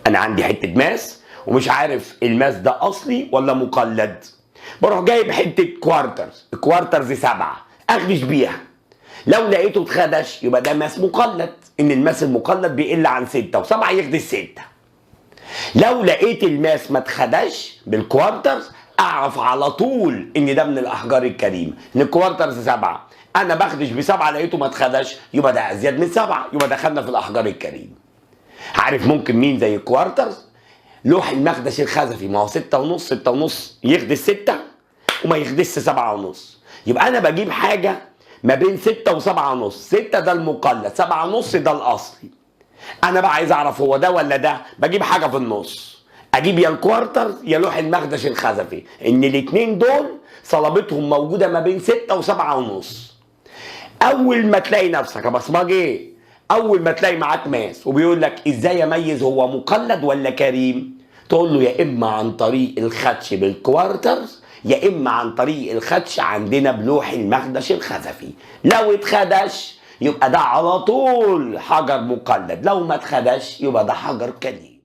انا عندي حتة ماس ومش عارف الماس ده اصلي ولا مقلد، بروح جايب حتة كوارترز، الكوارترز 7 اخدش بيها، لو لقيته اتخدش يبقى ده ماس مقلد، ان الماس المقلد بيقل عن 6 و7 يخدش 6. لو لقيت الماس ما اتخدش بالكوارترز اعرف على طول ان ده من الاحجار الكريمة، ان الكوارترز 7، انا بخدش ب7 لقيته ما اتخدش يبقى ده ازيد من 7، يبقى دخلنا في الاحجار الكريمة. عارف ممكن مين زي الكوارترز؟ لوح المخدش الخزفي، ما هو 6.5، 6.5 يخدش 6 وما يخدش 7.5، يبقى انا بجيب حاجة ما بين 6 و7.5، 6 ده المقلد، 7.5 ده الاصلي. انا بقى عايز اعرف هو ده ولا ده، بجيب حاجة في النص، اجيب يا الكوارترز يا لوح المخدش الخزفي، ان الاتنين دول صلابتهم موجودة ما بين 6 و7.5. اول ما تلاقي نفسك يا بصمجي، اول ما تلاقي معاك ماس وبيقول لك ازاي اميز هو مقلد ولا كريم، تقول له يا اما عن طريق الخدش بالكوارترز، يا اما عن طريق الخدش عندنا بلوح المخدش الخزفي. لو اتخدش يبقى ده على طول حجر مقلد، لو ما اتخدش يبقى ده حجر كريم.